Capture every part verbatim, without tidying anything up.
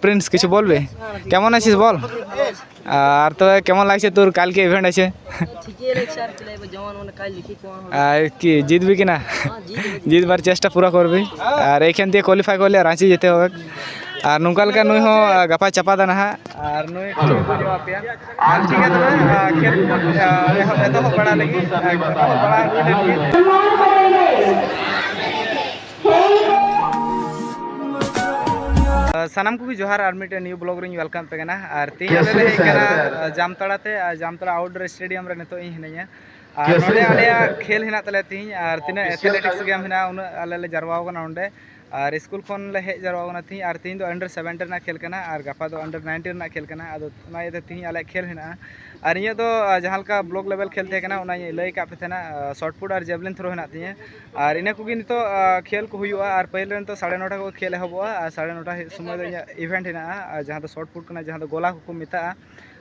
Prince, কিছু বলবে? কেমন আছিস বল। আর তো কেমন লাগছে তোর কালকে ইভেন্ট আছে? ঠিকই লাগছে আর কি, লাগবে যেমন মানে কাল লিখি কোন হবে। আর কি জিতবি কিনা? হ্যাঁ, জিতবো। জিতবার চেষ্টা পুরা করবি। আর এইখান দিয়ে কোয়ালিফাই করলে রাঁচি যেতে হবে। আর ᱱᱚᱝᱠᱟ ᱞᱮᱠᱟ ᱱᱩᱭ ᱦᱚᱸ, ᱟᱨ ᱱᱩᱭ ᱠᱚ ᱧᱮᱞ ᱟᱯᱮᱭᱟ᱾ ᱟᱨ ᱴᱷᱤᱠ ᱜᱮᱭᱟ ᱛᱚᱵᱮ, ᱟᱨ ᱠᱷᱮᱞ ᱠᱚ, ᱟᱨ ᱮᱦᱚᱵ, ᱮᱛᱚᱦᱚᱵ ᱵᱟᱲᱟ ᱞᱟᱹᱜᱤᱫ, ᱟᱨ ᱮᱛᱚᱦᱚᱵ ᱵᱟᱲᱟ ᱦᱩᱭ ᱞᱮᱱ ᱜᱮ᱾ ᱟᱨ ᱥᱟᱱᱟᱢ ᱠᱚᱜᱮ ᱡᱚᱦᱟᱨ, ᱟᱨ ᱢᱤᱫᱴᱮᱱ ᱱᱤᱭᱩ ᱵᱞᱚᱜ ᱨᱤᱧ ᱣᱮᱞᱠᱟᱢ ᱯᱮ ᱠᱟᱱᱟ᱾ ᱟᱨ ᱛᱮᱦᱮᱧ ᱟᱞᱮ ᱞᱮ ᱦᱮᱡ ᱠᱟᱱᱟ, ᱟᱨ ᱡᱟᱢᱛᱟᱲᱟ ᱛᱮ, ᱟᱨ ᱡᱟᱢᱛᱟᱲᱟ ᱟᱣᱩᱴᱰᱳᱨ ᱥᱴᱮᱰᱤᱭᱟᱢ ᱨᱮ ᱱᱤᱛᱚᱜ ᱤᱧ ᱦᱤᱱᱟᱹᱧᱟ᱾ ᱟᱨ ᱱᱚᱰᱮ ᱟᱞᱮᱭᱟᱜ ᱠᱷᱮᱞ ᱦᱮᱱᱟᱜ ᱛᱟᱞᱮᱭᱟ ᱛᱮᱦᱮᱧ, ᱟᱨ ᱛᱤᱱᱟᱹᱜ ᱮᱛᱷᱞᱮᱴᱤᱠᱥ ᱜᱮᱢ ᱦᱮᱱᱟᱜᱼᱟ, ᱩᱱᱟᱹᱜ ᱟᱞᱮ ᱞᱮ ᱡᱟᱨᱣᱟ ᱟᱠᱟᱱᱟ ᱱᱚᱰᱮ᱾ ᱟᱨ ᱥᱠᱩᱞ ᱠᱷᱚᱱ ᱞᱮ ᱦᱮᱡ ᱡᱟᱨᱣᱟ ᱟᱠᱟᱱᱟ ᱛᱮᱦᱮᱧ, ᱟᱨ ᱛᱮᱦᱮᱧ ᱫᱚ ᱟᱱᱰᱟᱨ ᱥᱮᱵᱷᱮᱱᱴᱤᱱ ᱨᱮᱱᱟᱜ ᱠᱷᱮᱞ ᱠᱟᱱᱟ, ᱟᱨ ᱜᱟᱯᱟ ᱫᱚ ᱟᱱᱰᱟᱨ ᱱᱟᱭᱤᱱᱴᱤᱱ ᱨᱮᱱᱟᱜ ᱠᱷᱮᱞ ᱠᱟᱱᱟ᱾ ᱟᱫᱚ ᱚᱱᱟ ᱤᱭᱟᱹᱛᱮ ᱛᱮᱦᱮᱧ ᱟᱞᱮᱭᱟᱜ ᱠᱷᱮᱞ ᱦᱮᱱᱟᱜᱼᱟ᱾ ᱟᱨ ᱤᱧᱟᱹᱜ ᱫᱚ, ᱟᱨ, ᱡᱟᱦᱟᱸ ᱞᱮᱠᱟ ᱵᱞᱚᱠ ᱞᱮᱵᱮᱞ ᱠᱷᱮᱞ ᱛᱟᱦᱮᱸ ᱠᱟᱱᱟ, ᱚᱱᱟᱧ ᱞᱟᱹᱭ ᱟᱠᱟᱫ ᱯᱮ ᱛᱟᱦᱮᱱᱟ᱾ ᱟᱨ, ᱥᱚᱴ ᱯᱩᱴ ᱟᱨ ᱡᱮᱵᱽᱞᱤᱱ ᱛᱷᱨᱳ ᱦᱮᱱᱟᱜ ᱛᱤᱧᱟᱹ᱾ ᱟᱨ ᱤᱱᱟᱹ ᱠᱚᱜᱮ ᱱᱤᱛᱚᱜ, ᱟᱨ, ᱠᱷᱮᱞ ᱠᱚ ᱦᱩᱭᱩᱜᱼᱟ᱾ ᱟᱨ ᱯᱟᱹᱦᱤᱞ ᱨᱮ ᱱᱤᱛᱚᱜ ᱥᱟᱲᱮ ᱱᱚᱴᱟ ᱠᱷᱚᱱ ᱠᱷᱮᱞ ᱮᱦᱚᱵᱚᱜᱼᱟ, ᱟᱨ ᱥᱟᱲᱮ ᱱᱚᱴᱟ ᱥᱚᱢᱚᱭ ᱫᱚ ᱤᱧᱟᱹᱜ ᱤᱵᱷᱮᱱᱴ ᱦᱮᱱᱟᱜᱼᱟ, ᱟᱨ ᱡᱟᱦᱟᱸ ᱫᱚ ᱥᱚᱴ ᱯᱩᱴ ᱠᱟᱱᱟ, ᱡᱟᱦᱟᱸ ᱫᱚ ᱜᱳᱞᱟ ᱠᱚᱠᱚ ᱢᱮᱛᱟᱜᱼᱟ᱾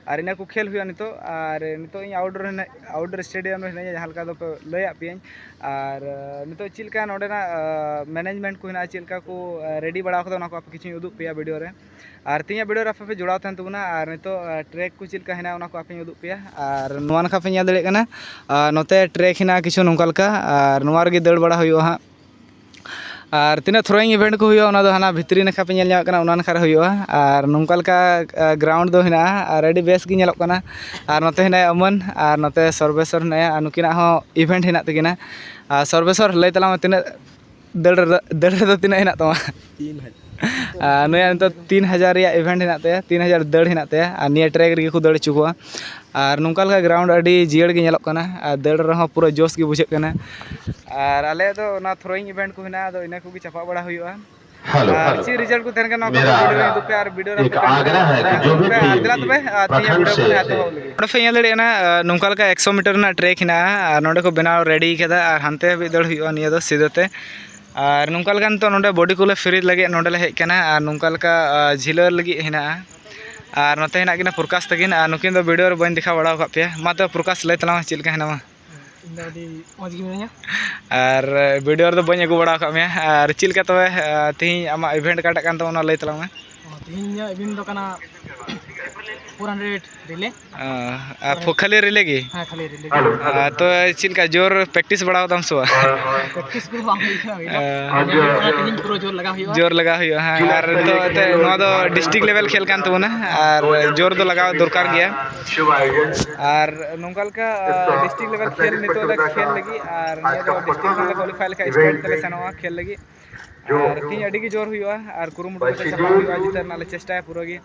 ᱟᱨ ᱤᱱᱟᱹ ᱠᱚ ᱠᱷᱮᱞ ᱦᱩᱭᱩᱜᱼᱟ ᱱᱤᱛᱚᱜ᱾ ᱟᱨ ᱱᱤᱛᱚᱜ ᱤᱧ ᱟᱣᱩᱴᱰᱳᱨ ᱦᱮᱱᱟᱜ, ᱟᱣᱩᱴᱰᱳᱨ ᱥᱴᱮᱰᱤᱭᱟᱢ ᱨᱮ ᱦᱮᱱᱟᱹᱧᱟ, ᱡᱟᱦᱟᱸ ᱞᱮᱠᱟ ᱫᱚᱯᱮ ᱞᱟᱹᱭᱟᱫ ᱯᱮᱭᱟᱹᱧ᱾ ᱟᱨ, ᱟᱨ, ᱱᱤᱛᱚᱜ ᱪᱮᱫ ᱞᱮᱠᱟ ᱱᱚᱰᱮᱱᱟᱜ, ᱟᱨ, ᱢᱮᱱᱮᱡᱽᱢᱮᱱᱴ ᱠᱚ ᱦᱮᱱᱟᱜᱼᱟ, ᱪᱮᱫ ᱞᱮᱠᱟ ᱠᱚ, ᱟᱨ, ᱨᱮᱰᱤ ᱵᱟᱲᱟ ᱠᱟᱫᱟ, ᱚᱱᱟ ᱠᱚ ᱟᱯᱮ ᱠᱤᱪᱷᱩᱧ ᱩᱫᱩᱜ ᱯᱮᱭᱟ ᱵᱷᱤᱰᱤᱭᱳ ᱨᱮ᱾ ᱟᱨ ᱛᱮᱦᱮᱧᱟᱜ ᱵᱷᱤᱰᱤᱭᱳ ᱨᱮ ᱟᱯᱮ ᱯᱮ ᱡᱚᱲᱟᱣ ᱛᱟᱦᱮᱱ ᱛᱟᱵᱚᱱᱟ᱾ ᱟᱨ ᱱᱤᱛᱚᱜ, ᱟᱨ, ᱴᱨᱮᱠ ᱠᱚ ᱪᱮᱫ ᱞᱮᱠᱟ ᱦᱮᱱᱟᱜᱼᱟ, ᱚᱱᱟ ᱠᱚ ᱟᱯᱮᱧ ᱩᱫᱩᱜ ᱯᱮᱭᱟ᱾ ᱟᱨ ᱱᱚᱣᱟ ᱱᱟᱠᱷᱟ ᱯᱮ ᱧᱮᱞ ᱫᱟᱲᱮᱭᱟᱜ ᱠᱟᱱᱟ, ᱟᱨ ᱱᱚᱛᱮ ᱴᱨᱮᱠ ᱦᱮᱱᱟᱜᱼᱟ ᱠᱤᱪᱷᱩ ᱱᱚᱝᱠᱟ ᱞᱮᱠᱟ, ᱟᱨ ᱱᱚᱣᱟ ᱨᱮᱜᱮ ᱫᱟᱹᱲ ᱵᱟᱲᱟ ᱦᱩᱭᱩᱜᱼᱟ ᱦᱟᱸᱜ᱾ ᱟᱨ ᱛᱤᱱᱟᱹᱜ ᱛᱷᱨᱳᱭᱤᱝ ᱤᱵᱷᱮᱱᱴ ᱠᱚ ᱦᱩᱭᱩᱜᱼᱟ, ᱚᱱᱟ ᱫᱚ ᱦᱟᱱᱟ ᱵᱷᱤᱛᱨᱤ ᱱᱟᱠᱷᱟ ᱯᱮ ᱧᱮᱞ ᱧᱟᱢᱚᱜ ᱠᱟᱱᱟ, ᱚᱱᱟ ᱱᱟᱠᱷᱟ ᱨᱮ ᱦᱩᱭᱩᱜᱼᱟ᱾ ᱟᱨ ᱱᱚᱝᱠᱟ ᱞᱮᱠᱟ, ᱟ, ᱜᱨᱟᱣᱩᱱᱰ ᱫᱚ ᱦᱮᱱᱟᱜᱼᱟ, ᱟᱨ ᱟᱹᱰᱤ ᱵᱮᱥ ᱜᱮ ᱧᱮᱞᱚᱜ ᱠᱟᱱᱟ᱾ ᱟᱨ ᱱᱚᱛᱮ ᱦᱮᱱᱟᱭᱟ ᱟᱢᱟᱱ, ᱟᱨ ᱱᱚᱛᱮ ᱥᱚᱨᱵᱮᱥᱚᱨ ᱦᱮᱱᱟᱭᱟ, ᱟᱨ ᱱᱩᱠᱤᱱᱟᱜ ᱦᱚᱸ ᱤᱵᱷᱮᱱᱴ ᱦᱮᱱᱟᱜ ᱛᱟᱹᱠᱤᱱᱟ᱾ ᱟᱨ ᱥᱚᱨᱵᱮᱥᱚᱨ, ᱞᱟᱹᱭ ᱛᱟᱞᱟᱝ ᱢᱮ, ᱛᱤᱱᱟᱹᱜ ᱫᱟᱹᱲ ᱨᱮ, ᱫᱟᱹᱲ ᱨᱮᱫᱚ ᱛᱤᱱᱟᱹᱜ ᱦᱮᱱᱟᱜ ᱛᱟᱢᱟ? ᱛᱤᱱ ᱦᱟᱡᱟᱨ᱾ ᱟᱨ ᱱᱩᱭᱟᱜ ᱱᱤᱛᱚᱜ ᱛᱤᱱ ᱦᱟᱡᱟᱨ ᱨᱮᱭᱟᱜ ᱤᱵᱷᱮᱱᱴ ᱦᱮᱱᱟᱜ ᱛᱟᱭᱟ, ᱛᱤᱱ ᱦᱟᱡᱟᱨ ᱫᱟᱹᱲ ᱦᱮᱱᱟᱜ ᱛᱟᱭᱟ, ᱟᱨ ᱱᱤᱭᱟᱹ ᱴᱨᱮᱠ ᱨᱮᱜᱮ ᱠᱚ ᱫᱟᱹᱲ ᱦᱚᱪᱚ ᱠᱚᱣᱟ᱾ ᱟᱨ ᱱᱚᱝᱠᱟ ᱞᱮᱠᱟ ᱜᱨᱟᱣᱩᱱᱰ ᱟᱹᱰᱤ ᱡᱤᱭᱟᱹᱲ ᱜᱮ ᱧᱮᱞᱚᱜ ᱠᱟᱱᱟ, ᱟᱨ ᱫᱟᱹᱲ ᱨᱮᱦᱚᱸ ᱯᱩᱨᱟᱹ ᱡᱳᱥ ᱜᱮ ᱵᱩᱡᱷᱟᱹᱜ ᱠᱟᱱᱟ᱾ ᱟᱨ ᱟᱞᱮ ᱫᱚ ᱚᱱᱟ ᱛᱷᱨᱳᱭᱤᱝ ᱤᱵᱷᱮᱱᱴ ᱠᱚ ᱦᱮᱱᱟᱜᱼᱟ, ᱟᱫᱚ ᱤᱱᱟᱹ ᱠᱚᱜᱮ ᱪᱟᱯᱟᱜ ᱵᱟᱲᱟ ᱦᱩᱭᱩᱜᱼᱟ᱾ ᱦᱮᱞᱳ, ᱟᱨ ᱦᱮᱞᱳ᱾ ᱪᱮᱫ ᱨᱤᱡᱟᱞᱴ ᱠᱚ ᱛᱟᱦᱮᱱ ᱠᱟᱱᱟ, ᱱᱚᱣᱟ ᱠᱚ ᱢᱮᱨᱟ ᱵᱷᱤᱰᱤᱭᱳ ᱨᱮ ᱩᱫᱩᱜ ᱯᱮ, ᱟᱨ ᱵᱷᱤᱰᱤᱭᱳ ᱨᱮ ᱮᱠ ᱟᱯᱮ ᱠᱷᱟᱱ ᱟᱜᱽᱨᱟ ᱦᱮ ᱠᱤ ᱡᱚ ᱵᱷᱤ ᱟᱨ ᱴᱤᱢ ᱫᱮᱞᱟ ᱛᱚᱵᱮ, ᱟᱨ ᱛᱮᱦᱮᱧᱟᱜ ᱯᱨᱚᱠᱷᱚᱸᱰ ᱵᱷᱤᱰᱤᱭᱳ ᱥᱮ ᱠᱷᱚᱱ ᱮᱛᱚᱦᱚᱵ ᱞᱟᱹᱜᱤᱫ᱾ ᱱᱚᱰᱮ ᱯᱮ ᱧᱮᱞ ᱫᱟᱲᱮᱭᱟᱜ ᱠᱟᱱᱟ, ᱟᱨ, ᱱᱚᱝᱠᱟ ᱞᱮᱠᱟ ᱮᱠᱥᱚ ᱢᱤᱴᱟᱨ ᱨᱮᱱᱟᱜ ᱴᱨᱮᱠ ᱦᱮᱱᱟᱜᱼᱟ, ᱟᱨ ᱱᱚᱰᱮ ᱠᱚ ᱵᱮᱱᱟᱣ ᱨᱮᱰᱤ ᱠᱟᱫᱟ, ᱟᱨ ᱦᱟᱱᱛᱮ ᱦᱟᱹᱵᱤᱡ ᱫᱟᱹᱲ ᱦᱩᱭᱩᱜᱼᱟ ᱱᱤᱭᱟᱹ ᱫᱚ ᱥᱤᱫᱷᱟᱹ ᱛᱮ᱾ ᱟᱨ ᱱᱚᱝᱠᱟ ᱞᱮᱠᱟ ᱱᱤᱛᱚᱜ ᱱᱚᱰᱮ ᱵᱚᱰᱤ ᱠᱚᱞᱮ ᱯᱷᱨᱤᱡᱽ ᱞᱟᱹᱜᱤᱫ ᱱᱚᱰᱮ ᱞᱮ ᱦᱮᱡ ᱟᱠᱟᱱᱟ, ᱟᱨ ᱱᱚᱝᱠᱟ ᱞᱮᱠᱟ, ᱟ, ᱡᱷᱤᱞᱟᱹᱨ ᱞᱟᱹᱜᱤᱫ ᱦᱮᱱᱟᱜᱼᱟ᱾ ᱟᱨ ᱱᱚᱛᱮ ᱦᱮᱱᱟᱜ ᱠᱤᱱᱟ ᱯᱨᱚᱠᱟᱥ ᱛᱟᱹᱠᱤᱱ, ᱟᱨ ᱱᱩᱠᱤᱱ ᱫᱚ ᱵᱷᱤᱰᱤᱭᱳ ᱨᱮ ᱵᱟᱹᱧ ᱫᱮᱠᱷᱟᱣ ᱵᱟᱲᱟ ᱟᱠᱟᱫ ᱯᱮᱭᱟ᱾ ᱢᱟ ᱛᱚᱵᱮ ᱯᱨᱚᱠᱟᱥ, ᱞᱟᱹᱭ ᱛᱟᱞᱟᱝ ᱢᱮ ᱪᱮᱫ ᱞᱮᱠᱟ ᱦᱮᱱᱟᱢᱟ? ᱤᱧ ᱫᱚ ᱟᱹᱰᱤ ᱢᱚᱡᱽ ᱜᱮ ᱢᱤᱱᱟᱹᱧᱟ᱾ ᱟᱨ ᱵᱷᱤᱰᱤᱭᱳ ᱨᱮᱫᱚ ᱵᱟᱹᱧ ᱟᱹᱜᱩ ᱵᱟᱲᱟ ᱟᱠᱟᱫ ᱢᱮᱭᱟ, ᱟᱨ ᱪᱮᱫ ᱞᱮᱠᱟ ᱛᱚᱵᱮ, ᱟ, ᱛᱮᱦᱮᱧ ᱟᱢᱟᱜ ᱤᱵᱷᱮᱱᱴ ᱚᱠᱟᱴᱟᱜ ᱠᱟᱱ ᱛᱟᱢᱟ, ᱚᱱᱟ ᱞᱟᱹᱭ ᱛᱟᱞᱟᱝ ᱢᱮ᱾ ᱛᱮᱦᱮᱧ ᱤᱧᱟᱹᱜ ᱤᱵᱷᱮᱱᱴ ᱫᱚ ᱠᱟᱱᱟ ᱯᱷᱳᱨ ᱦᱟᱱᱰᱨᱮᱰ ᱨᱤᱞᱮ᱾ ᱟᱨ ᱯᱷᱳ-, ᱠᱷᱟᱹᱞᱤ ᱨᱤᱞᱮ ᱜᱮ? ᱦᱮᱸ, ᱠᱷᱟᱹᱞᱤ ᱨᱤᱞᱮ ᱜᱮ᱾ ᱟᱨ ᱛᱚ ᱪᱮᱫ ᱞᱮᱠᱟ, ᱡᱳᱨ ᱯᱨᱮᱠᱴᱤᱥ ᱵᱟᱲᱟᱣ ᱫᱟᱢ ᱥᱮ ᱵᱟᱝ? ᱯᱨᱮᱠᱴᱤᱥ ᱠᱚᱫᱚ ᱵᱟᱝ ᱦᱩᱭ ᱠᱟᱱᱟ, ᱦᱩᱭ ᱫᱚ᱾ ᱟᱨ ᱛᱮᱦᱮᱧ ᱯᱩᱨᱟᱹ ᱡᱳᱨ ᱞᱟᱜᱟᱣ ᱦᱩᱭᱩᱜᱼᱟ᱾ ᱡᱳᱨ ᱞᱟᱜᱟᱣ ᱦᱩᱭᱩᱜᱼᱟ, ᱦᱮᱸ᱾ ᱟᱨ ᱛᱚ ᱮᱱᱛᱮ ᱱᱚᱣᱟ ᱫᱚ ᱰᱤᱥᱴᱨᱤᱠᱴ ᱞᱮᱵᱮᱞ ᱠᱷᱮᱞ ᱠᱟᱱ ᱛᱟᱵᱚᱱᱟ, ᱟᱨ ᱡᱳᱨ ᱫᱚ ᱞᱟᱜᱟᱣ ᱫᱚᱨᱠᱟᱨ ᱜᱮᱭᱟ᱾ ᱟᱨ ᱱᱚᱝᱠᱟ ᱞᱮᱠᱟ, ᱰᱤᱥᱴᱨᱤᱠᱴ ᱞᱮᱵᱮᱞ ᱠᱷᱮᱞ ᱱᱤᱛᱚᱜ ᱞᱮ ᱠᱷᱮᱞ ᱞᱟᱹᱜᱤᱫ, ᱟᱨ ᱱᱤᱭᱟᱹ ᱫᱚ ᱰᱤᱥᱴᱨᱤᱠᱴ ᱠᱷᱚᱱ ᱞᱮ ᱠᱳᱣᱟᱞᱤᱯᱷᱟᱭ ᱞᱮᱠᱷᱟᱱ ᱥᱴᱮᱴ ᱛᱮᱞᱮ ᱥᱮᱱᱚᱜᱼᱟ ᱠᱷᱮᱞ ᱞᱟᱹᱜᱤᱫ᱾ ᱟᱨ ᱛᱮᱦᱮᱧ ᱟᱹᱰᱤ ᱜᱮ ᱡᱳᱨ ᱦᱩᱭᱩᱜᱼᱟ, ᱟᱨ ᱠᱩᱨᱩᱢᱩᱴᱩ ᱠᱟᱛᱮ ᱪᱟᱞᱟᱣ ᱦᱩᱭᱩᱜᱼᱟ, ᱡᱤᱛᱟᱹᱣ ᱨᱮᱱᱟᱜ ᱞᱮ ᱪᱮᱥᱴᱟᱭᱟ ᱯᱩᱨᱟᱹ ᱜᱮ᱾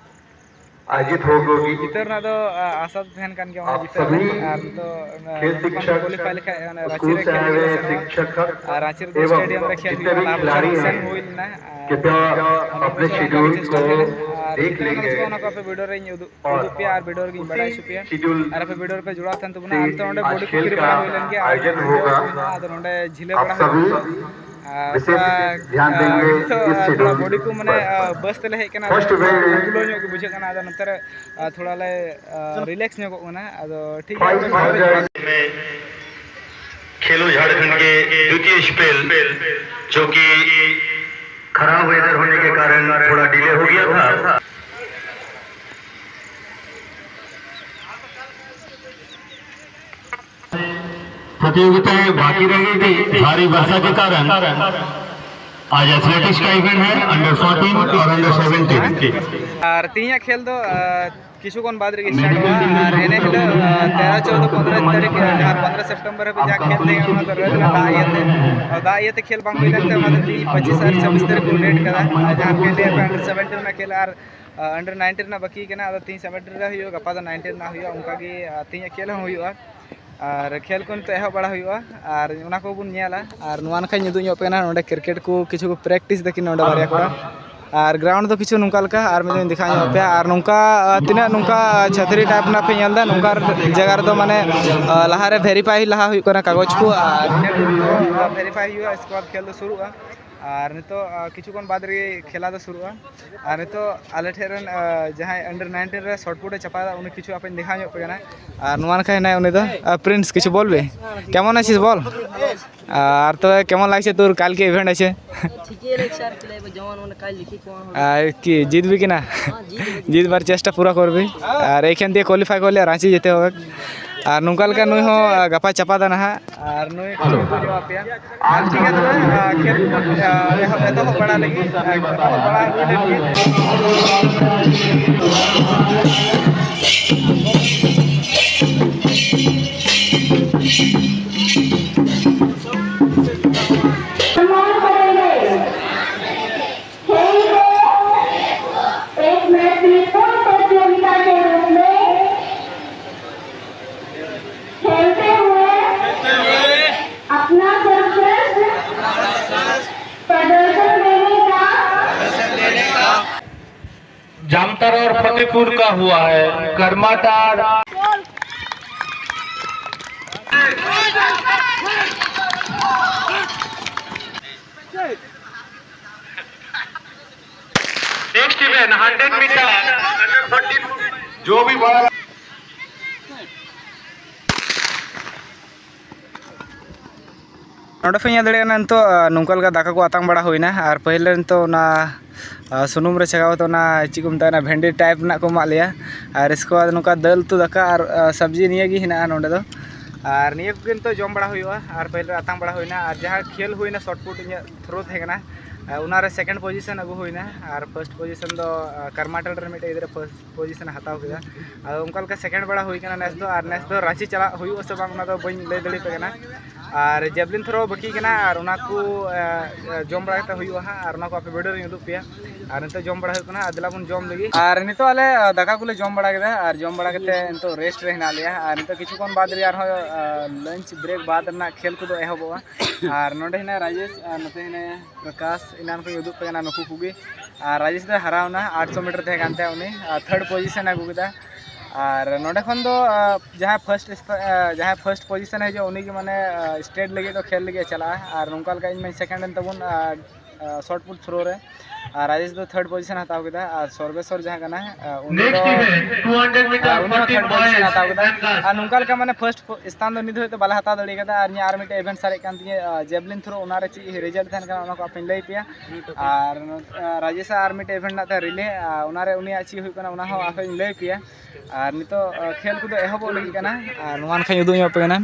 ᱟᱨ ᱡᱤᱛᱟᱹᱣ ᱨᱮᱱᱟᱜ ᱫᱚ, ᱟ, ᱟᱥᱟ ᱫᱚ ᱛᱟᱦᱮᱱ ᱠᱟᱱ ᱜᱮᱭᱟ, ᱚᱱᱟ ᱡᱤᱛᱟᱹᱣ ᱨᱮ᱾ ᱟᱨ ᱱᱤᱛᱚᱜ, ᱚᱱᱟ, ᱠᱷᱮᱞ ᱥᱤᱠᱠᱷᱟ ᱠᱳᱣᱟᱞᱤᱯᱷᱟᱭ ᱞᱮᱠᱷᱟᱡ, ᱚᱱᱟ ᱨᱟᱸᱪᱤ ᱨᱮ ᱠᱷᱮᱞ ᱞᱟᱹᱜᱤᱫ ᱞᱮ ᱥᱮᱱᱚᱜᱼᱟ᱾ ᱟᱨ ᱨᱟᱸᱪᱤ ᱨᱮᱫᱚ ᱥᱴᱮᱰᱤᱭᱟᱢ ᱨᱮ ᱠᱷᱮᱞ ᱦᱩᱭᱩᱜᱼᱟ, ᱞᱟᱦᱟ ᱵᱚᱪᱷᱚᱨ ᱦᱚᱸ ᱥᱮᱱ ᱦᱩᱭ ᱞᱮᱱᱟ᱾ ᱟᱨ ᱚᱱᱟ ᱵᱚᱪᱷᱚᱨ ᱚᱱᱠᱟ ᱜᱮ ᱪᱮᱥᱴᱟ ᱛᱟᱦᱮᱱᱟ᱾ ᱟᱨ ᱡᱤᱛᱟᱹᱣ ᱨᱮᱱᱟᱜ ᱫᱚ ᱚᱱᱟ ᱠᱚ ᱟᱯᱮ ᱵᱷᱤᱰᱤᱭᱳ ᱨᱮᱧ ᱩᱫᱩᱜ, ᱩᱫᱩᱜ ᱯᱮᱭᱟ ᱟᱨ ᱵᱷᱤᱰᱤᱭᱳ ᱨᱮᱜᱮᱧ ᱵᱟᱲᱟᱭ ᱦᱚᱪᱚ ᱯᱮᱭᱟ᱾ ᱟᱨ ᱟᱯᱮ ᱵᱷᱤᱰᱤᱭᱳ ᱨᱮᱯᱮ ᱡᱚᱲᱟᱣ ᱛᱟᱦᱮᱱ ᱛᱟᱵᱚᱱᱟ᱾ ᱟᱨ ᱱᱤᱛᱚᱜ ᱚᱸᱰᱮ ᱵᱚᱰᱤ ᱠᱚ ᱠᱤᱨᱤᱧ ᱵᱟᱲᱟ ᱦᱩᱭ ᱞᱮᱱ ᱜᱮᱭᱟ, ᱟᱨ ᱟᱯᱮ ᱵᱷᱤᱰᱤᱭᱳ ᱨᱮ ᱦᱩᱭ ᱞᱮᱱᱟ, ᱟᱫᱚ ᱱᱚᱰᱮ ᱡᱷᱤᱞᱟᱹ ᱵᱟᱲᱟ ᱦᱩᱭ ᱞᱮᱱᱟ᱾ ᱟᱨ ᱛᱷᱚᱲᱟ, ᱟᱨ ᱱᱤᱛᱚᱜ, ᱟᱨ ᱛᱷᱚᱲᱟ ᱵᱚᱰᱤ ᱠᱚ ᱢᱟᱱᱮ, ᱟᱨ, ᱵᱟᱥ ᱛᱮᱞᱮ ᱦᱮᱡ ᱠᱟᱱᱟ, ᱟᱫᱚ ᱛᱷᱚᱲᱟ ᱠᱩᱞᱟᱹᱣ ᱧᱚᱜ ᱜᱮ ᱵᱩᱡᱷᱟᱹᱜ ᱠᱟᱱᱟ, ᱟᱫᱚ ᱱᱚᱛᱮ ᱨᱮ, ᱟᱨ, ᱛᱷᱚᱲᱟ ᱞᱮ, ᱟᱨ, ᱨᱤᱞᱮᱠᱥ ᱧᱚᱜᱚᱜ ᱠᱟᱱᱟ᱾ ᱟᱫᱚ ᱴᱷᱤᱠ ᱜᱮᱭᱟ, ᱟᱯᱮ ᱵᱷᱤᱰᱤᱭᱳ ᱨᱮ ᱡᱚᱲᱟᱣ ᱠᱷᱮᱞᱳ ᱡᱷᱟᱲᱠᱷᱚᱸᱰ ᱜᱮ ᱫᱩᱛᱤᱭᱚ ᱥᱯᱮᱞ, ᱡᱚ ᱠᱤ ᱠᱷᱟᱨᱟᱵ ᱣᱮᱫᱟᱨ ᱦᱳᱱᱮ ᱠᱮ ᱠᱟᱨᱚᱱ ᱛᱷᱚᱲᱟ ᱰᱤᱞᱮ ᱦᱳ ᱜᱟᱭᱟ ᱛᱷᱟ᱾ प्रतियोगिताएं बाकी रह गई थी भारी वर्षा के कारण। आज एथलेटिक्स का इवेंट है, अंडर फोर्टीन और अंडर सेवनटीन। ᱟᱨ ᱛᱮᱦᱮᱧᱟᱜ ᱠᱷᱮᱞ ᱫᱚ, ᱟᱨ, ᱠᱤᱪᱷᱩ ᱠᱷᱚᱱ ᱵᱟᱫᱽ ᱨᱮᱜᱮ ᱥᱴᱟᱨᱴᱚᱜᱼᱟ᱾ ᱟᱨ ᱮᱱᱮ ᱦᱤᱞᱳᱜ, ᱟᱨ, ᱛᱮᱨᱚ, ᱪᱳᱫᱽᱫᱳ, ᱯᱚᱱᱫᱽᱨᱚ ᱛᱟᱹᱨᱤᱠᱷ, ᱡᱟᱦᱟᱸ ᱯᱚᱱᱫᱽᱨᱚ ᱥᱮᱯᱴᱮᱢᱵᱚᱨ ᱦᱟᱹᱵᱤᱡ ᱡᱟᱦᱟᱸ ᱠᱷᱮᱞ ᱛᱟᱦᱮᱸ ᱠᱟᱱᱟ, ᱚᱱᱟ ᱫᱚ ᱨᱟᱹᱛ ᱨᱮ ᱫᱟᱜ ᱤᱭᱟᱹᱛᱮ, ᱫᱟᱜ ᱤᱭᱟᱹᱛᱮ ᱠᱷᱮᱞ ᱵᱟᱝ ᱦᱩᱭ ᱞᱮᱱᱛᱮ, ᱚᱱᱟ ᱫᱚ ᱛᱮᱦᱮᱧ ᱯᱚᱸᱪᱤᱥ ᱟᱨ ᱪᱷᱟᱵᱵᱤᱥ ᱛᱟᱹᱨᱤᱠᱷ ᱠᱚ ᱰᱮᱴ ᱠᱟᱫᱟ᱾ ᱟᱨ ᱡᱟᱦᱟᱸ ᱠᱷᱮᱞ ᱦᱩᱭᱩᱜᱼᱟ under seventeen ᱨᱮᱱᱟᱜ ᱠᱷᱮᱞ, ᱟᱨ, ᱟᱨ, under nineteen ᱨᱮᱱᱟᱜ ᱵᱟᱹᱠᱤ ᱠᱟᱱᱟ, ᱟᱫᱚ ᱛᱮᱦᱮᱧ seventeen ᱨᱮ ᱦᱩᱭᱩᱜᱼᱟ, ᱜᱟᱯᱟ ᱫᱚ nineteen ᱨᱮᱱᱟᱜ ᱦᱩᱭᱩᱜᱼᱟ᱾ ᱚᱱᱠᱟ ᱜᱮ, ᱟᱨ, ᱛᱮᱦᱮᱧᱟᱜ ᱠᱷᱮᱞ ᱦᱚᱸ ᱦᱩᱭᱩᱜᱼᱟ᱾ ᱟᱨ ᱠᱷᱮᱞ ᱠᱚ ᱱᱤᱛᱚᱜ ᱮᱦᱚᱵ ᱵᱟᱲᱟ ᱦᱩᱭᱩᱜᱼᱟ, ᱟᱨ ᱚᱱᱟ ᱠᱚᱵᱚᱱ ᱧᱮᱞᱟ᱾ ᱟᱨ ᱱᱚᱣᱟ ᱱᱟᱠᱷᱟᱧ ᱩᱫᱩᱜ ᱧᱚᱜ ᱯᱮ ᱠᱟᱱᱟ, ᱱᱚᱰᱮ ᱠᱨᱤᱠᱮᱴ ᱠᱚ ᱠᱤᱪᱷᱩ ᱠᱚ ᱯᱨᱮᱠᱴᱤᱥ ᱫᱟᱠᱤᱱ ᱱᱚᱰᱮ ᱵᱟᱨᱭᱟ ᱠᱚᱲᱟ᱾ ᱟᱨ ᱜᱨᱟᱣᱩᱱᱰ ᱫᱚ ᱠᱤᱪᱷᱩ ᱱᱚᱝᱠᱟ ᱞᱮᱠᱟ, ᱟᱨ ᱢᱤᱫ ᱫᱷᱟᱣ ᱤᱧ ᱫᱮᱠᱷᱟᱣ ᱧᱚᱜ ᱯᱮᱭᱟ᱾ ᱟᱨ ᱱᱚᱝᱠᱟ, ᱟᱨ ᱛᱤᱱᱟᱹᱜ ᱱᱚᱝᱠᱟ ᱪᱷᱟᱛᱨᱤ ᱴᱟᱭᱤᱯ ᱨᱮᱱᱟᱜ ᱯᱮ ᱧᱮᱞ ᱮᱫᱟ, ᱱᱚᱝᱠᱟ ᱡᱟᱭᱜᱟ ᱨᱮᱫᱚ ᱢᱟᱱᱮ, ᱟᱨ, ᱞᱟᱦᱟᱨᱮ ᱵᱷᱮᱨᱤᱯᱷᱟᱭ ᱞᱟᱦᱟ ᱦᱩᱭᱩᱜ ᱠᱟᱱᱟ ᱠᱟᱜᱚᱡᱽ ᱠᱚ, ᱟᱨ ᱵᱷᱮᱨᱤᱯᱷᱟᱭ ᱦᱩᱭᱩᱜᱼᱟ, ᱤᱥᱠᱮ ᱵᱟᱫᱽ ᱠᱷᱮᱞ ᱫᱚ ᱥᱩᱨᱩᱜᱼᱟ᱾ ᱟᱨ ᱱᱤᱛᱚᱜ ᱠᱤᱪᱷᱩ ᱠᱷᱚᱱ ᱵᱟᱫᱽ ᱨᱮᱜᱮ ᱠᱷᱮᱞᱟ ᱫᱚ ᱥᱩᱨᱩᱜᱼᱟ᱾ ᱟᱨ ᱱᱤᱛᱚᱜ ᱟᱞᱮ ᱴᱷᱮᱱ ᱨᱮᱱ ᱡᱟᱦᱟᱸᱭ under nineteen ᱨᱮ shot put ᱮ ᱪᱟᱯᱟᱫᱟ, ᱩᱱᱤ ᱠᱤᱪᱷᱩ ᱟᱯᱮᱧ ᱫᱮᱠᱷᱟᱣ ᱧᱚᱜ ᱯᱮ ᱠᱟᱱᱟ᱾ ᱟᱨ ᱱᱚᱣᱟ ᱱᱟᱠᱷᱟ ᱦᱮᱱᱟᱭ ᱩᱱᱤ ᱫᱚ ᱯᱨᱤᱱᱥ, ᱠᱤᱪᱷᱩ ᱵᱚᱞ ᱵᱮ, কেমন আছিস বল? আর তো কেমন লাগছে তোর কালকে ইভেন্ট আছে? আর কি জিতবি কি না? জিতবার চেষ্টা পুরা করবি। আর এইখান দিয়ে কোয়ালিফাই করলে রাঁচি যেতে হবে। আর ᱱᱚᱝᱠᱟ ᱞᱮᱠᱟ ᱱᱩᱭ ᱦᱚᱸ ᱜᱟᱯᱟ ᱪᱟᱯᱟᱫᱟ ᱱᱟᱦᱟᱜ᱾ ᱟᱨ ᱱᱩᱭ ᱠᱤᱪᱷᱩ ᱠᱚ ᱡᱚᱢ ᱟᱯᱮᱭᱟ᱾ ᱟᱨ ᱴᱷᱤᱠ ᱜᱮᱭᱟ ᱛᱚᱵᱮ, ᱠᱷᱮᱞ ᱠᱚ ᱮᱛᱚᱦᱚᱵ ᱵᱟᱲᱟ ᱞᱟᱹᱜᱤᱫ, ᱮᱛᱚᱦᱚᱵ ᱵᱟᱲᱟ ᱦᱩᱭ ᱞᱮᱱ ᱜᱮ᱾ सम्मान करेंगे। खेल को एक महत्वपूर्ण प्रतियोगिता के रूप में खेलते हुए अपना सर्वश्रेष्ठ प्रदर्शन देने का जामताड़ा और फतेहपुर का हुआ है। Karmatar. Next event hundred metre. जो भी बड़ा ᱱᱚᱰᱮ ᱯᱮ ᱧᱮᱞ ᱫᱟᱲᱮᱭᱟᱜ ᱠᱟᱱᱟ, ᱱᱤᱛᱚᱜ ᱱᱚᱝᱠᱟ ᱞᱮᱠᱟ ᱫᱟᱠᱟ ᱠᱚ ᱟᱛᱟᱝ ᱵᱟᱲᱟ ᱦᱩᱭᱱᱟ᱾ ᱟᱨ ᱯᱟᱹᱦᱤᱞ ᱨᱮ ᱱᱤᱛᱚᱜ ᱚᱱᱟ ᱥᱩᱱᱩᱢ ᱨᱮ ᱪᱷᱟᱠᱟᱣ ᱠᱟᱛᱮ ᱚᱱᱟ ᱪᱮᱫ ᱠᱚ ᱢᱮᱛᱟᱜᱼᱟ, ᱚᱱᱟ ᱵᱷᱮᱱᱰᱤ ᱴᱟᱭᱤᱯ ᱨᱮᱱᱟᱜ ᱠᱚ ᱮᱢᱟᱜ ᱞᱮᱭᱟ᱾ ᱟᱨ ᱤᱥᱠᱮ ᱵᱟᱫᱽ ᱱᱚᱝᱠᱟ ᱫᱟᱹᱞ ᱩᱛᱩ, ᱫᱟᱠᱟ ᱟᱨ ᱥᱚᱵᱽᱡᱤ, ᱱᱤᱭᱟᱹ ᱜᱮ ᱦᱮᱱᱟᱜᱼᱟ ᱱᱚᱰᱮ ᱫᱚ᱾ ᱟᱨ ᱱᱤᱭᱟᱹ ᱠᱚᱜᱮ ᱱᱤᱛᱚᱜ ᱡᱚᱢ ᱵᱟᱲᱟ ᱦᱩᱭᱩᱜᱼᱟ᱾ ᱟᱨ ᱯᱟᱹᱦᱤᱞ ᱨᱮ ᱟᱛᱟᱝ ᱵᱟᱲᱟ ᱦᱩᱭᱱᱟ᱾ ᱟᱨ ᱡᱟᱦᱟᱸ ᱠᱷᱮᱞ ᱦᱩᱭᱱᱟ, ᱥᱚᱴ ᱯᱩᱴ ᱤᱧᱟᱹᱜ ᱛᱷᱨᱳ ᱛᱟᱦᱮᱸ ᱠᱟᱱᱟ, ᱚᱱᱟᱨᱮ ᱥᱮᱠᱮᱱᱰ ᱯᱚᱡᱤᱥᱚᱱ ᱟᱹᱜᱩ ᱦᱩᱭᱱᱟ᱾ ᱟᱨ ᱯᱷᱟᱥᱴ ᱯᱚᱡᱤᱥᱚᱱ ᱫᱚ ᱠᱟᱨᱢᱟᱴᱟᱞ ᱨᱮ ᱢᱤᱫᱴᱮᱡ ᱜᱤᱫᱽᱨᱟᱹ ᱯᱷᱟᱥᱴ ᱯᱚᱡᱤᱥᱚᱱ ᱮ ᱦᱟᱛᱟᱣ ᱠᱮᱫᱟ᱾ ᱟᱫᱚ ᱚᱱᱠᱟ ᱞᱮᱠᱟ ᱥᱮᱠᱮᱱᱰ ᱵᱟᱲᱟ ᱦᱩᱭ ᱠᱟᱱᱟ ᱱᱮᱥ ᱫᱚ᱾ ᱟᱨ ᱱᱮᱥ ᱫᱚ ᱨᱟᱺᱪᱤ ᱪᱟᱞᱟᱜ ᱦᱩᱭᱩᱜᱼᱟ ᱥᱮ ᱵᱟᱝ, ᱚᱱᱟ ᱫᱚ ᱵᱟᱹᱧ ᱞᱟᱹᱭ ᱫᱟᱲᱮᱭᱟᱯᱮ ᱠᱟᱱᱟ᱾ ᱟᱨ ᱡᱮᱵᱽᱞᱤᱱ ᱛᱷᱨᱳ ᱵᱟᱹᱠᱤ ᱠᱟᱱᱟ, ᱟᱨ ᱚᱱᱟ ᱠᱚ, ᱮ, ᱡᱚᱢ ᱵᱟᱲᱟ ᱠᱟᱛᱮ ᱦᱩᱭᱩᱜᱼᱟ ᱦᱟᱸᱜ, ᱟᱨ ᱚᱱᱟ ᱠᱚ ᱟᱯᱮ ᱵᱷᱤᱰᱤᱭᱳ ᱨᱤᱧ ᱩᱫᱩᱜ ᱯᱮᱭᱟ᱾ ᱟᱨ ᱱᱤᱛᱚᱜ ᱡᱚᱢ ᱵᱟᱲᱟ ᱦᱩᱭᱩᱜ ᱠᱟᱱᱟ, ᱟᱨ ᱫᱮᱞᱟ ᱵᱚᱱ ᱡᱚᱢ ᱞᱮᱜᱮ᱾ ᱟᱨ ᱱᱤᱛᱚᱜ ᱟᱞᱮ, ᱮ, ᱫᱟᱠᱟ ᱠᱚᱞᱮ ᱡᱚᱢ ᱵᱟᱲᱟ ᱠᱮᱫᱟ, ᱟᱨ ᱡᱚᱢ ᱵᱟᱲᱟ ᱠᱟᱛᱮ ᱱᱤᱛᱚᱜ ᱨᱮᱥᱴ ᱨᱮ ᱦᱮᱱᱟᱜ ᱞᱮᱭᱟ᱾ ᱟᱨ ᱱᱤᱛᱚᱜ ᱠᱤᱪᱷᱩ ᱠᱷᱚᱱ ᱵᱟᱫᱽ ᱨᱮ ᱟᱨᱦᱚᱸ, ᱮ, ᱞᱟᱧᱪ ᱵᱨᱮᱠ ᱵᱟᱫᱽ ᱨᱮᱱᱟᱜ ᱠᱷᱮᱞ ᱠᱚᱫᱚ ᱮᱦᱚᱵᱚᱜᱼᱟ᱾ ᱟᱨ ᱱᱚᱰᱮ ᱦᱮᱱᱟᱭᱟ ᱨᱟᱡᱮᱥ, ᱟᱨ ᱱᱚᱛᱮ ᱦᱮᱱᱟᱭᱟ ᱯᱨᱚᱠᱟᱥ᱾ ᱮᱱᱟᱱ ᱠᱷᱚᱱ ᱤᱧ ᱩᱫᱩᱜ ᱯᱮ ᱠᱟᱱᱟ ᱱᱩᱠᱩ ᱠᱚᱜᱮ᱾ ᱟᱨ ᱨᱟᱡᱮᱥ ᱫᱚᱭ ᱦᱟᱨᱟᱣᱱᱟ, ᱟᱴᱥᱚ ᱢᱤᱴᱟᱨ ᱛᱟᱦᱮᱸ ᱠᱟᱱ ᱛᱟᱭᱟ ᱩᱱᱤ, ᱟᱨ ᱛᱷᱟᱨᱰ ᱯᱚᱡᱤᱥᱚᱱ ᱮ ᱟᱹᱜᱩ ᱠᱮᱫᱟ᱾ ᱟᱨ ᱱᱚᱰᱮ ᱠᱷᱚᱱ ᱫᱚ ᱡᱟᱦᱟᱸᱭ ᱯᱷᱟᱥᱴ ᱡᱟᱦᱟᱸᱭ ᱯᱷᱟᱥᱴ ᱯᱚᱡᱤᱥᱚᱱ ᱮ ᱦᱤᱡᱩᱜᱼᱟ, ᱩᱱᱤ ᱜᱮ ᱢᱟᱱᱮ ᱥᱴᱮᱴ ᱞᱟᱹᱜᱤᱫ ᱫᱚ ᱠᱷᱮᱞ ᱞᱟᱹᱜᱤᱫ ᱮ ᱪᱟᱞᱟᱜᱼᱟ᱾ ᱟᱨ ᱱᱚᱝᱠᱟ ᱞᱮᱠᱟ ᱤᱧ ᱢᱟᱧ ᱥᱮᱠᱮᱱᱰ ᱮᱱ ᱛᱟᱵᱚᱱ ᱥᱚᱴ ᱯᱩᱴ ᱛᱷᱨᱳ ᱨᱮ᱾ ᱟᱨ ᱨᱟᱡᱮᱥ ᱫᱚ ᱛᱷᱟᱨᱰ ᱯᱚᱡᱤᱥᱚᱱ ᱦᱟᱛᱟᱣ ᱠᱮᱫᱟ᱾ ᱟᱨ ᱥᱚᱨᱵᱮᱥᱚᱨ ᱡᱟᱦᱟᱸ ᱠᱟᱱᱟᱭ, ᱩᱱᱤ ᱫᱚ ᱟᱨ ᱩᱱᱤ ᱦᱚᱸ ᱛᱷᱟᱨᱰ ᱯᱚᱡᱤᱥᱚᱱ ᱦᱟᱛᱟᱣ ᱠᱮᱫᱟ᱾ ᱟᱨ ᱱᱚᱝᱠᱟ ᱞᱮᱠᱟ ᱢᱟᱱᱮ ᱯᱷᱟᱥᱴ ᱥᱛᱷᱟᱱ ᱫᱚ ᱱᱤᱛ ᱫᱷᱟᱹᱵᱤᱡ ᱫᱚ ᱵᱟᱞᱮ ᱦᱟᱛᱟᱣ ᱫᱟᱲᱮ ᱠᱟᱫᱟ᱾ ᱟᱨ ᱤᱧᱟᱹᱜ ᱟᱨ ᱢᱤᱫᱴᱮᱡ ᱤᱵᱷᱮᱱᱴ ᱥᱟᱨᱮᱡ ᱠᱟᱱ ᱛᱤᱧᱟᱹ, ᱡᱮᱵᱞᱤᱱ ᱛᱷᱨᱳ, ᱚᱱᱟᱨᱮ ᱪᱮᱫ ᱨᱮᱡᱟᱞᱴ ᱛᱟᱦᱮᱱ ᱠᱟᱱᱟ, ᱚᱱᱟ ᱠᱚ ᱟᱯᱮᱧ ᱞᱟᱹᱭ ᱯᱮᱭᱟ᱾ ᱟᱨ ᱨᱟᱡᱮᱥᱟᱜ ᱟᱨ ᱢᱤᱫᱴᱮᱡ ᱤᱵᱷᱮᱱᱴ ᱢᱮᱱᱟᱜ ᱛᱟᱭᱟ, ᱨᱤᱞᱮ, ᱚᱱᱟᱨᱮ ᱩᱱᱤᱭᱟᱜ ᱪᱮᱫ ᱦᱩᱭᱩᱜ ᱠᱟᱱᱟ, ᱚᱱᱟ ᱦᱚᱸ ᱟᱯᱮᱧ ᱞᱟᱹᱭ ᱯᱮᱭᱟ᱾ ᱟᱨ ᱱᱤᱛᱚᱜ ᱠᱷᱮᱞ ᱠᱚᱫᱚ ᱮᱦᱚᱵᱚᱜ ᱞᱟᱹᱜᱤᱫ ᱠᱟᱱᱟ᱾ ᱟᱨ ᱱᱚᱣᱟ ᱱᱟᱠᱷᱟᱧ ᱩᱫᱩᱜ ᱧᱚᱜ ᱟᱯᱮ ᱠᱟᱱᱟ᱾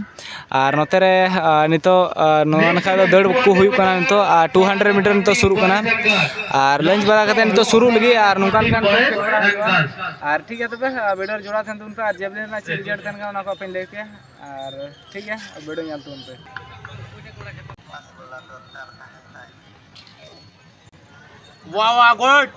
ᱟᱨ ᱱᱚᱛᱮ ᱨᱮ ᱱᱤᱛᱚᱜ ᱱᱚᱣᱟ ᱱᱟᱠᱷᱟ ᱫᱚ ᱫᱟᱹᱲ ᱠᱚ ᱦᱩᱭᱩᱜ ᱠᱟᱱᱟ᱾ ᱱᱤᱛᱚᱜ ᱟᱨ ᱴᱩ ᱦᱟᱱᱰᱨᱮᱰ ᱢᱤᱴᱟᱨ ᱱᱤᱛᱚᱜ ᱥᱩᱨᱩᱜ ᱠᱟᱱᱟ᱾ ᱟᱨ ᱞᱟᱧᱪ ᱵᱟᱲᱟ ᱠᱟᱛᱮ ᱱᱤᱛᱚᱜ ᱥᱩᱨᱩᱜ ᱞᱟᱹᱜᱤᱫ᱾ ᱟᱨ ᱱᱚᱝᱠᱟ ᱞᱮᱠᱟᱱ ᱠᱷᱮᱞ ᱵᱟᱲᱟ ᱦᱩᱭᱩᱜᱼᱟ᱾ ᱟᱨ ᱴᱷᱤᱠ ᱜᱮᱭᱟ, ᱛᱚᱵᱮ ᱵᱷᱤᱰᱤᱭᱳ ᱨᱮ ᱡᱚᱲᱟᱣ ᱛᱟᱦᱮᱱ ᱛᱟᱵᱚᱱ ᱯᱮ᱾ ᱟᱨ ᱡᱮᱵᱞᱤᱱ ᱨᱮᱱᱟᱜ ᱪᱮᱫ ᱨᱮᱡᱟᱞᱴ ᱛᱟᱦᱮᱱ ᱠᱟᱱᱟ, ᱚᱱᱟ ᱠᱚ ᱟᱯᱮᱧ ᱞᱟᱹᱭ ᱯᱮᱭᱟ᱾ ᱟᱨ ᱴᱷᱤᱠ ᱜᱮᱭᱟ, ᱵᱷᱤᱰᱤᱭᱳ ᱧᱮᱞ ᱛᱟᱵᱚᱱ ᱯᱮ᱾ ᱵᱟᱵᱟ ᱜᱳᱰ᱾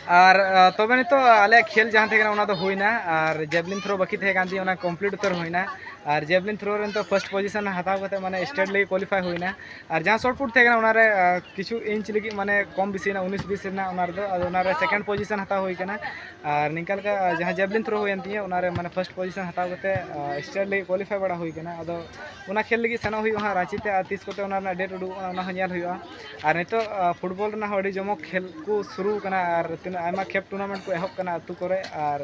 ᱟᱨ ᱛᱚᱵᱮ ᱱᱤᱛᱚᱜ ᱟᱞᱮᱭᱟᱜ ᱠᱷᱮᱞ ᱡᱟᱦᱟᱸ ᱛᱟᱦᱮᱸ ᱠᱟᱱᱟ, ᱚᱱᱟ ᱫᱚ ᱦᱩᱭᱱᱟ᱾ ᱟᱨ ᱡᱮᱵᱞᱤᱱ ᱛᱷᱨᱳ ᱵᱟᱹᱠᱤ ᱛᱟᱦᱮᱸ ᱠᱟᱱ ᱛᱤᱧᱟᱹ, ᱚᱱᱟ ᱠᱚᱢᱯᱞᱤᱴ ᱩᱛᱟᱹᱨ ᱦᱩᱭᱱᱟ᱾ ᱟᱨ ᱡᱮᱵᱞᱤᱱ ᱛᱷᱨᱳ ᱨᱮ ᱱᱤᱛᱚᱜ ᱯᱷᱟᱥᱴ ᱯᱚᱡᱤᱥᱚᱱ ᱦᱟᱛᱟᱣ ᱠᱟᱛᱮ ᱢᱟᱱᱮ ᱥᱴᱮᱴ ᱞᱟᱹᱜᱤᱫ ᱠᱳᱣᱟᱞᱤᱯᱷᱟᱭ ᱦᱩᱭᱱᱟ᱾ ᱟᱨ ᱡᱟᱦᱟᱸ ᱥᱚᱴ ᱯᱩᱴ ᱛᱟᱦᱮᱸ ᱠᱟᱱᱟ, ᱚᱱᱟᱨᱮ ᱠᱤᱪᱷᱩ ᱤᱧᱪ ᱞᱟᱹᱜᱤᱫ ᱢᱟᱱᱮ ᱠᱚᱢ ᱵᱮᱥᱤᱭᱮᱱᱟ, ᱩᱱᱤᱥ ᱵᱤᱥ ᱨᱮᱱᱟᱜ, ᱚᱱᱟ ᱨᱮᱫᱚ᱾ ᱟᱫᱚ ᱚᱱᱟᱨᱮ ᱥᱮᱠᱮᱱᱰ ᱯᱚᱡᱤᱥᱚᱱ ᱦᱟᱛᱟᱣ ᱦᱩᱭ ᱠᱟᱱᱟ᱾ ᱟᱨ ᱱᱤᱝᱠᱟ ᱞᱮᱠᱟ ᱡᱟᱦᱟᱸ ᱡᱮᱵᱞᱤᱱ ᱛᱷᱨᱳ ᱦᱩᱭᱮᱱ ᱛᱤᱧᱟᱹ, ᱚᱱᱟᱨᱮ ᱢᱟᱱᱮ ᱯᱷᱟᱥᱴ ᱯᱚᱡᱤᱥᱚᱱ ᱦᱟᱛᱟᱣ ᱠᱟᱛᱮ ᱥᱴᱮᱴ ᱞᱟᱹᱜᱤᱫ ᱠᱳᱣᱟᱞᱤᱯᱷᱟᱭ ᱵᱟᱲᱟ ᱦᱩᱭ ᱠᱟᱱᱟ᱾ ᱟᱫᱚ ᱚᱱᱟ ᱠᱷᱮᱞ ᱞᱟᱹᱜᱤᱫ ᱥᱮᱱᱚᱜ ᱦᱩᱭᱩᱜᱼᱟ ᱦᱟᱸᱜ ᱨᱟᱸᱪᱤ ᱛᱮ᱾ ᱟᱨ ᱛᱤᱥ ᱠᱚᱛᱮ ᱚᱱᱟ ᱨᱮᱱᱟᱜ ᱰᱮᱴ ᱩᱰᱩᱠᱚᱜ ᱠᱟᱱᱟ, ᱚᱱᱟ ᱦᱚᱸ ᱧᱮᱞ ᱦᱩᱭᱩᱜᱼᱟ᱾ ᱟᱨ ᱱᱤᱛᱚᱜ ᱯᱷᱩᱴᱵᱚᱞ ᱨᱮᱱᱟᱜ ᱦᱚᱸ ᱟᱹᱰᱤ ᱡᱚᱢᱚᱠ ᱠᱷᱮᱞ ᱠᱚ ᱥᱩᱨᱩ ᱠᱟᱱᱟ᱾ ᱟᱨ ᱛᱤᱱᱟᱹᱜ ᱟᱭᱢᱟ ᱠᱷᱮᱯ ᱴᱩᱨᱱᱟᱢᱮᱱᱴ ᱠᱚ ᱮᱦᱚᱵ ᱠᱟᱱᱟ ᱟᱹᱛᱩ ᱠᱚᱨᱮ᱾ ᱟᱨ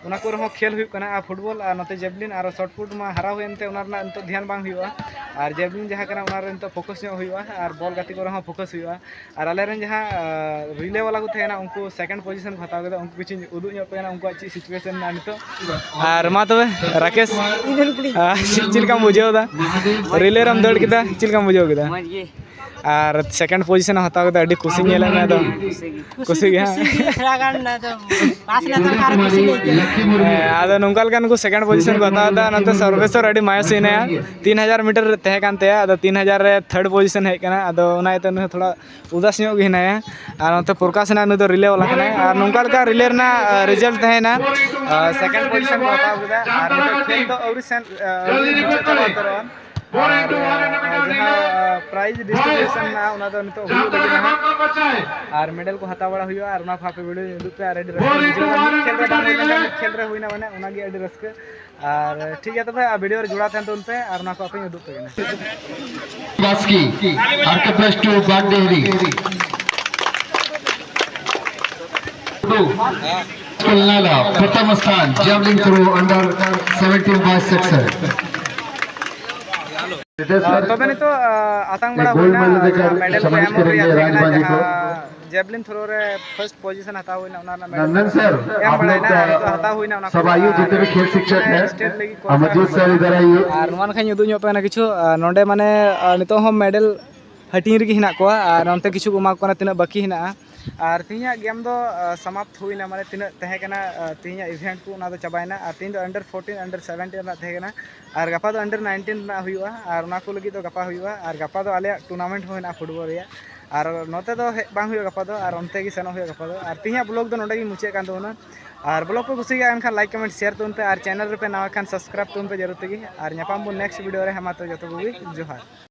ᱚᱱᱟ ᱠᱚᱨᱮ ᱦᱚᱸ ᱠᱷᱮᱞ ᱦᱩᱭᱩᱜ ᱠᱟᱱᱟ᱾ ᱟᱨ ᱯᱷᱩᱴᱵᱚᱞ ᱟᱨ ᱱᱚᱛᱮ ᱡᱮᱵᱞᱤᱱ ᱟᱨ ᱥᱚᱴ ᱯᱩᱴ ᱢᱟ ᱦᱟᱨᱟᱣ ᱦᱩᱭᱮᱱ ᱛᱮ, ᱚᱱᱟ ᱨᱮᱱᱟᱜ ᱱᱤᱛᱚᱜ ᱫᱷᱮᱭᱟᱱ ᱵᱟᱝ ᱦᱩᱭᱩᱜᱼᱟ᱾ ᱟᱨ ᱡᱮᱵᱞᱤᱱ ᱡᱟᱦᱟᱸ ᱠᱟᱱᱟ, ᱚᱱᱟ ᱨᱮ ᱱᱤᱛᱚᱜ ᱯᱷᱳᱠᱟᱥ ᱧᱚᱜ ᱦᱩᱭᱩᱜᱼᱟ᱾ ᱟᱨ ᱵᱚᱞ ᱜᱟᱛᱮ ᱠᱚᱨᱮ ᱦᱚᱸ ᱯᱷᱳᱠᱟᱥ ᱦᱩᱭᱩᱜᱼᱟ᱾ ᱟᱨ ᱟᱞᱮᱨᱮᱱ ᱡᱟᱦᱟᱸ ᱨᱤᱞᱮ ᱵᱟᱞᱟ ᱠᱚ ᱛᱟᱦᱮᱱᱟ, ᱩᱱᱠᱩ ᱥᱮᱠᱮᱱᱰ ᱯᱚᱡᱤᱥᱚᱱ ᱠᱚ ᱦᱟᱛᱟᱣ ᱠᱮᱫᱟ᱾ ᱩᱱᱠᱩ ᱠᱤᱪᱷᱩᱧ ᱩᱫᱩᱜ ᱧᱚᱜ ᱯᱮ ᱠᱟᱱᱟ, ᱩᱱᱠᱩᱣᱟᱜ ᱪᱮᱫ ᱥᱤᱪᱩᱭᱮᱥᱚᱱ ᱢᱮᱱᱟᱜᱼᱟ ᱱᱤᱛᱚᱜ᱾ ᱟᱨ ᱢᱟ ᱛᱚᱵᱮ ᱨᱟᱠᱮᱥ, ᱤᱧ ᱴᱷᱮᱱ ᱠᱩᱞᱤ᱾ ᱟᱨ ᱪᱮᱫ ᱞᱮᱠᱟᱢ ᱵᱩᱡᱷᱟᱹᱣ ᱮᱫᱟ? ᱨᱤᱞᱮ ᱨᱮᱢ ᱫᱟᱹᱲ ᱠᱮᱫᱟ, ᱪᱮᱫ ᱞᱮᱠᱟᱢ ᱵᱩᱡᱷᱟᱹᱣ ᱠᱮᱫᱟ? ᱢᱚᱡᱽ ᱜᱮ᱾ ᱟᱨ ᱥᱮᱠᱮᱱᱰ ᱯᱚᱡᱤᱥᱚᱱ ᱮᱢ ᱦᱟᱛᱟᱣ ᱠᱮᱫᱟ, ᱟᱹᱰᱤ ᱠᱩᱥᱤᱧ ᱧᱮᱞᱮᱫ ᱢᱮᱭᱟ ᱟᱫᱚ᱾ ᱠᱩᱥᱤ ᱜᱮ᱾ ᱠᱩᱥᱤ ᱜᱮ, ᱦᱮᱸ? ᱠᱩᱥᱤ ᱜᱮ ᱛᱷᱚᱲᱟ ᱜᱟᱱ, ᱟᱫᱚ ᱯᱟᱥ ᱞᱮᱱᱠᱷᱟᱱ ᱟᱨ ᱠᱩᱥᱤ ᱞᱮ ᱟᱹᱭᱠᱟᱹᱣᱟ᱾ ᱦᱮᱸ, ᱟᱫᱚ ᱱᱚᱝᱠᱟ ᱞᱮᱠᱟᱱ ᱠᱚ ᱥᱮᱠᱮᱱᱰ ᱯᱚᱡᱤᱥᱚᱱ ᱠᱚ ᱦᱟᱛᱟᱣ ᱮᱫᱟ᱾ ᱱᱚᱛᱮ ᱥᱚᱨᱵᱮᱥᱚᱨ ᱟᱹᱰᱤ ᱢᱟᱭᱩᱥ ᱦᱮᱱᱟᱭᱟ᱾ ᱛᱤᱱ ᱦᱟᱡᱟᱨ ᱢᱤᱴᱟᱨ ᱨᱮ ᱛᱟᱦᱮᱸ ᱠᱟᱱ ᱛᱟᱭᱟ, ᱟᱫᱚ ᱛᱤᱱ ᱦᱟᱡᱟᱨ ᱨᱮ ᱛᱷᱟᱨᱰ ᱯᱚᱡᱤᱥᱚᱱ ᱦᱮᱡ ᱠᱟᱱᱟ᱾ ᱟᱫᱚ ᱚᱱᱟ ᱤᱭᱟᱹᱛᱮ ᱩᱱᱤ ᱦᱚᱸ ᱛᱷᱚᱲᱟ ᱩᱫᱟᱥ ᱧᱚᱜ ᱜᱮ ᱦᱮᱱᱟᱭᱟ᱾ ᱟᱨ ᱱᱚᱛᱮ ᱯᱨᱚᱠᱟᱥ ᱦᱮᱱᱟᱭᱟ, ᱩᱱᱤ ᱫᱚ ᱨᱤᱞᱮ ᱵᱟᱞᱟ ᱠᱟᱱᱟᱭ᱾ ᱟᱨ ᱱᱚᱝᱠᱟ ᱞᱮᱠᱟ ᱨᱤᱞᱮ ᱨᱮᱱᱟᱜ ᱨᱮᱡᱟᱞᱴ ᱛᱟᱦᱮᱸᱭᱮᱱᱟ᱾ ᱥᱮᱠᱮᱱᱰ ᱯᱚᱡᱤᱥᱚᱱ ᱠᱚ ᱦᱟᱛᱟᱣ ᱠᱮᱫᱟ᱾ ᱟᱨ ᱱᱤᱛᱚᱜ ᱠᱷᱮᱞ ᱫᱚ ᱟᱹᱣᱨᱤ ᱥᱮᱱ, ᱟᱹᱣᱨᱤ ᱢᱩᱪᱟᱹᱫ ᱪᱟᱵᱟ ᱩᱛᱟᱹᱨᱚᱜᱼᱟ᱾ ᱟᱨ ᱡᱟᱦᱟᱸ ᱯᱨᱟᱭᱤᱡᱽ ᱰᱤᱥᱴᱨᱤᱵᱤᱭᱩᱥᱚᱱ ᱢᱮᱱᱟᱜᱼᱟ, ᱚᱱᱟ ᱫᱚ ᱱᱤᱛᱚᱜ ᱦᱩᱭᱩᱜ ᱞᱟᱹᱜᱤᱫ ᱱᱟᱦᱟᱜ᱾ ᱟᱨ ᱢᱮᱰᱮᱞ ᱠᱚ ᱦᱟᱛᱟᱣ ᱵᱟᱲᱟ ᱦᱩᱭᱩᱜᱼᱟ, ᱟᱨ ᱚᱱᱟ ᱠᱚ ᱟᱯᱮ ᱵᱷᱤᱰᱤᱭᱳ ᱩᱫᱩᱜ ᱯᱮ᱾ ᱟᱨ ᱟᱹᱰᱤ ᱨᱟᱹᱥᱠᱟᱹ ᱵᱩᱡᱷᱟᱹᱜᱼᱟ, ᱢᱤᱫ ᱠᱷᱮᱞ ᱨᱮ ᱵᱟᱝ ᱦᱩᱭ ᱞᱮᱱᱠᱷᱟᱱ ᱢᱤᱫ ᱠᱷᱮᱞ ᱨᱮ ᱦᱩᱭᱱᱟ, ᱢᱟᱱᱮ ᱚᱱᱟᱜᱮ ᱟᱹᱰᱤ ᱨᱟᱹᱥᱠᱟᱹ᱾ ᱟᱨ ᱴᱷᱤᱠ ᱜᱮᱭᱟ, ᱛᱚᱵᱮ ᱟᱨ ᱵᱷᱤᱰᱤᱭᱳ ᱨᱮ ᱡᱚᱲᱟᱣ ᱛᱟᱦᱮᱱ ᱛᱟᱵᱚᱱ ᱯᱮ, ᱟᱨ ᱚᱱᱟ ᱠᱚ ᱟᱯᱮᱧ ᱩᱫᱩᱜ ᱟᱯᱮ ᱠᱟᱱᱟ᱾ ᱵᱟᱥᱠᱤ, ᱟᱨ ᱠᱮ ᱯᱞᱟᱥ ᱴᱩ ᱵᱟᱜᱽᱰᱤᱦᱤ᱾ ᱠᱩᱞᱱᱟᱞᱟ, ᱯᱨᱚᱛᱷᱚᱢ ᱥᱛᱷᱟᱱ, ᱡᱮᱵᱷᱞᱤᱱ throw under seventeen boys section. ᱛᱚᱵᱮ ᱱᱤᱛᱚᱜ, ᱟ, ᱟᱛᱟᱝ ᱵᱟᱲᱟ ᱦᱩᱭᱱᱟ, ᱢᱮᱰᱮᱞ ᱠᱚ ᱮᱢ ᱨᱮᱭᱟᱜ ᱛᱟᱦᱮᱸ ᱠᱟᱱᱟ, ᱡᱟᱦᱟᱸ ᱡᱮᱵᱷᱞᱤᱱ ᱛᱷᱨᱳ ᱨᱮ ᱯᱷᱟᱥᱴ ᱯᱚᱡᱤᱥᱚᱱ ᱦᱟᱛᱟᱣ ᱦᱩᱭᱱᱟ, ᱚᱱᱟ ᱨᱮᱱᱟᱜ ᱢᱮᱰᱮᱞ ᱮᱢ ᱵᱟᱲᱟᱭᱱᱟ, ᱟᱨ ᱱᱤᱛᱚᱜ ᱦᱟᱛᱟᱣ ᱦᱩᱭᱱᱟ ᱚᱱᱟ ᱠᱚ, ᱟᱨ ᱥᱴᱮᱴ ᱞᱟᱹᱜᱤᱫ ᱠᱚ ᱟᱨ ᱱᱚᱣᱟ ᱱᱟᱠᱷᱟᱧ ᱩᱫᱩᱜ ᱧᱚᱜ ᱯᱮ ᱠᱟᱱᱟ ᱠᱤᱪᱷᱩ, ᱟ, ᱱᱚᱰᱮ ᱢᱟᱱᱮ, ᱟ, ᱱᱤᱛᱚᱜ ᱦᱚᱸ ᱢᱮᱰᱮᱞ ᱦᱟᱹᱴᱤᱧ ᱨᱮᱜᱮ ᱦᱮᱱᱟᱜ ᱠᱚᱣᱟ, ᱟᱨ ᱱᱚᱱᱛᱮ ᱠᱤᱪᱷᱩ ᱠᱚ ᱮᱢᱟ ᱠᱚ ᱠᱟᱱᱟ, ᱛᱤᱱᱟᱹᱜ ᱵᱟᱹᱠᱤ ᱦᱮᱱᱟᱜᱼᱟ᱾ ᱟᱨ ᱛᱮᱦᱮᱧᱟᱜ ᱜᱮᱢ ᱫᱚ, ᱟ, ᱥᱟᱢᱟᱯᱛ ᱦᱩᱭᱱᱟ, ᱢᱟᱱᱮ ᱛᱤᱱᱟᱹᱜ ᱛᱟᱦᱮᱸ ᱠᱟᱱᱟ, ᱟ, ᱛᱮᱦᱮᱧᱟᱜ ᱤᱵᱷᱮᱱᱴ ᱠᱚ, ᱚᱱᱟ ᱫᱚ ᱪᱟᱵᱟᱭᱮᱱᱟ᱾ ᱟᱨ ᱛᱮᱦᱮᱧ ᱫᱚ under fourteen, under seventeen ᱨᱮᱱᱟᱜ ᱛᱟᱦᱮᱸ ᱠᱟᱱᱟ, ᱟᱨ ᱜᱟᱯᱟ ᱫᱚ under nineteen ᱨᱮᱱᱟᱜ ᱦᱩᱭᱩᱜᱼᱟ, ᱟᱨ ᱚᱱᱟ ᱠᱚ ᱞᱟᱹᱜᱤᱫ ᱫᱚ ᱜᱟᱯᱟ ᱦᱩᱭᱩᱜᱼᱟ᱾ ᱟᱨ ᱜᱟᱯᱟ ᱫᱚ ᱟᱞᱮᱭᱟᱜ ᱴᱩᱨᱱᱟᱢᱮᱱᱴ ᱦᱚᱸ ᱦᱮᱱᱟᱜᱼᱟ ᱯᱷᱩᱴᱵᱚᱞ ᱨᱮᱭᱟᱜ, ᱟᱨ ᱱᱚᱛᱮ ᱫᱚ ᱦᱮᱡ ᱵᱟᱝ ᱦᱩᱭᱩᱜᱼᱟ ᱜᱟᱯᱟ ᱫᱚ, ᱟᱨ ᱚᱱᱛᱮ ᱜᱮ ᱥᱮᱱᱚᱜ ᱦᱩᱭᱩᱜᱼᱟ ᱜᱟᱯᱟ ᱫᱚ᱾ ᱟᱨ ᱛᱮᱦᱮᱧᱟᱜ ᱵᱞᱚᱜ ᱫᱚ ᱱᱚᱰᱮ ᱜᱮ ᱢᱩᱪᱟᱹᱫ ᱠᱟᱱ ᱛᱟᱵᱚᱱᱟ᱾ ᱟᱨ ᱵᱞᱚᱜ ᱠᱚ ᱠᱩᱥᱤᱭᱟᱜ ᱠᱷᱟᱱ ᱞᱟᱭᱤᱠ, ᱠᱚᱢᱮᱱᱴ, ᱥᱮᱭᱟᱨ ᱛᱟᱵᱚᱱ ᱯᱮ, ᱟᱨ ᱪᱮᱱᱮᱞ ᱨᱮᱯᱮ ᱱᱟᱣᱟ ᱠᱷᱟᱱ ᱥᱟᱵᱥᱠᱨᱟᱭᱤᱵ ᱛᱟᱵᱚᱱ ᱯᱮ ᱡᱚᱛᱚ ᱠᱚᱜᱮ, ᱟᱨ ᱧᱟᱯᱟᱢ ᱵᱚᱱ ᱱᱮᱠᱥᱴ ᱵᱷᱤᱰᱤᱭᱳ ᱨᱮ᱾ ᱦᱮᱸ ᱢᱟ ᱛᱚ ᱡᱚᱛᱚ ᱠᱚᱜᱮ ᱡᱚᱦᱟᱨ᱾